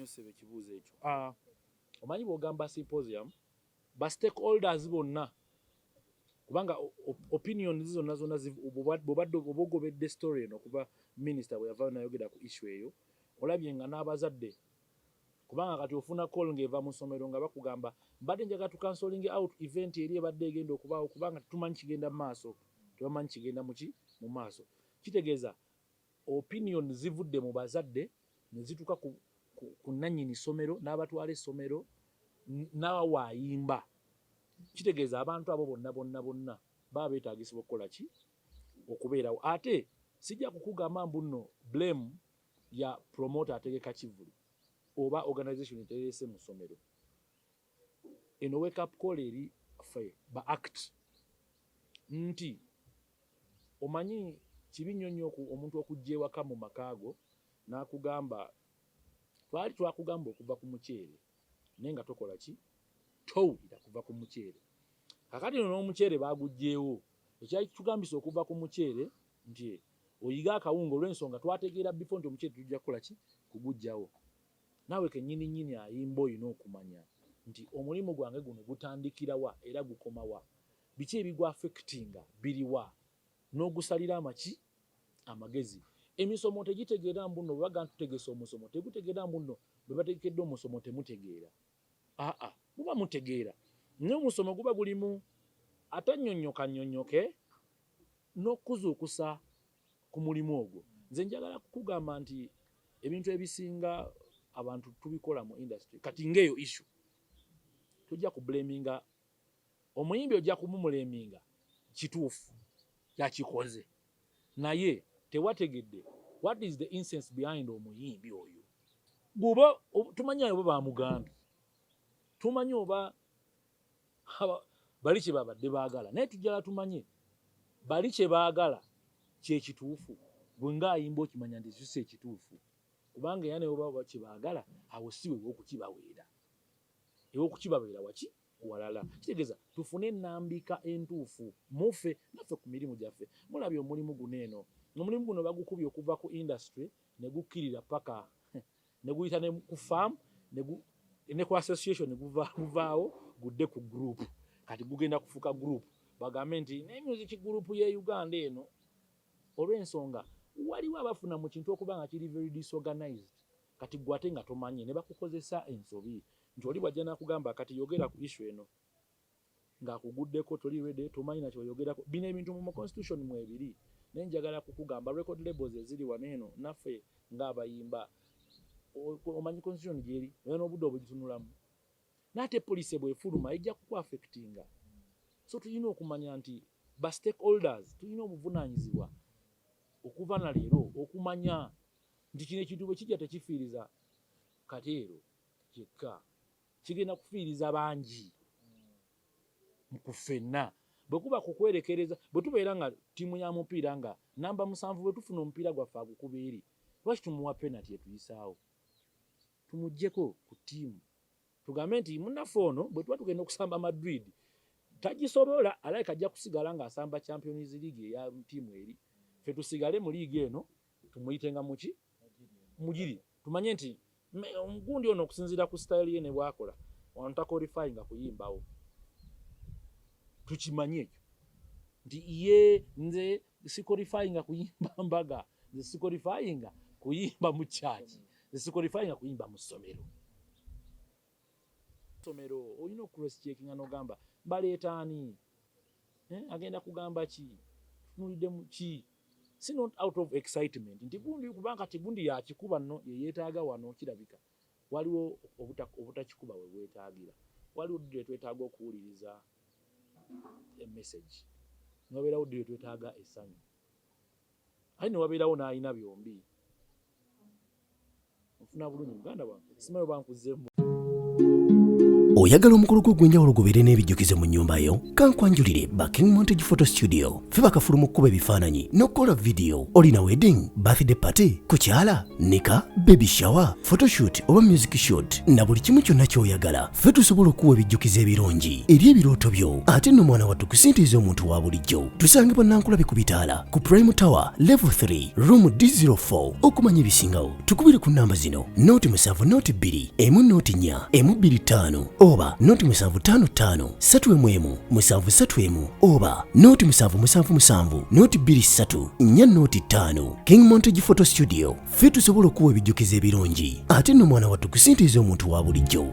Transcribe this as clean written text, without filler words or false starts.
Ssebo, ekibuuzo ekyo, omanyi bw'ogamba symposium, ba stakeholders bonna, kubanga opinions zonna zonna, bw'obadde oba ogobedde story eno, kuba minisita bwe yavaayo nayogera ku issue eyo, olabye nga n'abazadde, kubanga kati ofuna call ng'eva mu ssomero nga bakugamba, "Mbadde njagala tucancelling out event eri ebadde egenda okubaawo, kubanga tetumanyi kigenda mu maaso, tebamanyi kigenda muki mu maaso." Kitegeeza opinion zivudde mu bazadde ne zituuka ku nannyini ssomero n'abatwala essomero n'awa ayimba. Kitegeeza abantu abo bonna bonna bonna baba beetaagisibwa okukola ki? Okubeerawo. Ate sijja kukugamba mbu nno blame ya promoter ategeka kivvulu oba organization eterese mu ssomero. Eno wake up call eri ffe ba act, nti omanyi kibi nnyo nnyo omuntu okujja ewaka mu maka go n'akugamba, "Twali twakugamba okuva ku muceere, naye nga tokola ki? Towulira kuva ku muceere. Kakati no n'omuceere baguggyeewo. Ekyali kitugambisa okuva ku muceere nti oyiga akawunga, olw'ensonga twategeera before nti omuceere tujja kukola ki? Kuguggyawo." Naawe kennyini nnyini ayimba olina okumanya nti omulimu gwange guno gutandikira wa era gukoma wa, biki ebigwaffectinga biriwa, n'ogusalira amaki amagezi. Emisomo tegitegeera mbu nno bwe baga ntutegesa omusomo, tegutegeera mbu nno bwe bategekedde omusomo temutegeera. Aa, muba mutegeera, naye omusomo guba gulimu atannyonnyoka nnyonnyoke n'okuzuukusa ku mulimu ogwo. Nze njagala kukugamba nti ebintu ebisinga abantu tubikola mu industry. Kati ng'eyo issue, tojja kublaminga omuyimbi, ojja kumublaminga, kituufu yakikoze, naye tewategedde what is the essence behind omuyimbi oyo. Bw'oba tumanyi oba bamugambye, tumanyi oba bali kye babadde baagala, naye tujjala tumanye bali kye baagala kyekituufu. Bwe ngaayimba okimanya nti kisi ekituufu, kubanga era ne oba kye baagala, awo si we wokukibaweera, ew'okukibaweera waki walala. Kitegeeza tufune ennambika entuufu muffe naffe ku mirimu gyaffe. Mulabye omulimu guno eno, omulimu guno bagukubye okuva ku industry ne gukkirira paka ne guyita ne ku farm ne ku association, ne guvaawo gudde ku group. Kati gugenda kufuuka group, bagambe nti ne music group ye Uganda eno, olw'ensonga waliwo abafuna mu kintu okuba nga kiri very disorganized. Kati gwe ate nga tomanyi ne bakukozesa ensobi, nti oli bw'ajja n'akugamba, "Kati yogera ku issue eno," ng'akuguddeko, toli ready, tomanyi na kyoyogerako. Bino ebintu mu constitution mwebiri, naye njagala kukugamba record labels eziri wano eno, naffe ng'abayimba, omanyi constitution gyeri era n'obudde obugitunulamu, n'ate policy bwefuluma ejja kukuaffectinga. So tulina okumanya nti ba stakeholders tulina obuvunaanyizibwa okuva na leero okumanya nti kino ekintu bwe kijja tekifiiriza Kateero kyekka, kigenda kufiiriza bangi ku ffenna. Bwe kuba kukwerekereza, bwe tubeera nga ttiimu ya mupiira nga namba 7, bwe tufuna omupiira gwaffe agukuba eri, lwaki tumuwa penalty etuyisaawo? Tumuggyeko ku ttiimu, tugambe nti munnaffe ono bwe tuba tugenda okusamba Madrid tagisobola, alabika ajja kusigala ng'asamba Champions League eya ttiimu eri, ffe tusigale mu liigi eno, tumuyitenga muki mugiri. Tumanye nti omugundi ono okusinziira ku style ye ne bwakola wano taqualifyinga kuyimbawo. Tukimanye ekyo nti ye nze siqualifyinga kuyimba mbaga, nze siqualifyinga kuyimba mu kyaki, nze siqualifyinga kuyimba mu ssomero. Somero olina okucross checkinga n'ogamba, "Baleeta ani? Eh, agenda kugamba ki? Tutunulidde mu ki?" Si not out of excitement nti gundi, kubanga kati gundi yakikuba nno yeyeetaaga wano. Kirabika waliwo obutakikuba we bwetaagira, waliwo ddi twetaaga okuwuliriza emessage, newabeerawo ddi twetaaga essanyu, ate newabeerawo n'alina byombi. Nfuna bulungi, muganda wange, simanyi oba nkuzeemu. Oyagala omukolo gwo ogw'enjawulo gubeere n'ebijjukizo mu nnyumba yo? Kankwanjulire ba King Montage Photo Studio. Ffe bakafulu mu kkuba ebifaananyi n'okukola vidiyo. Olina wedding, birthday party, kukyala, nika, baby shower, photoshoot oba music shoot na buli kimu kyonna ky'oyagala. Ffe tusobola okukuwa ebijjukizo ebirungi eri ebirooto byo ate nno mwana wattu kusintiiza omuntu wa bulijjo. Tusangibwa Nankulabe ku bitaala ku Prime Tower Level 3 Room D04. Okumanya ebisingawo tukubire ku namba zino 0 7 0 2 1 0 4 1 2 5 oba 0 7 5 5 3 1 1 7 3 1 oba 0 7 7 7 0 2 3 4 0 5. King Montage Photo Studio, ffe tusobola okuwa ebijjukizo ebirungi ate nno mwana wattu kusintiiza omuntu wa bulijjo.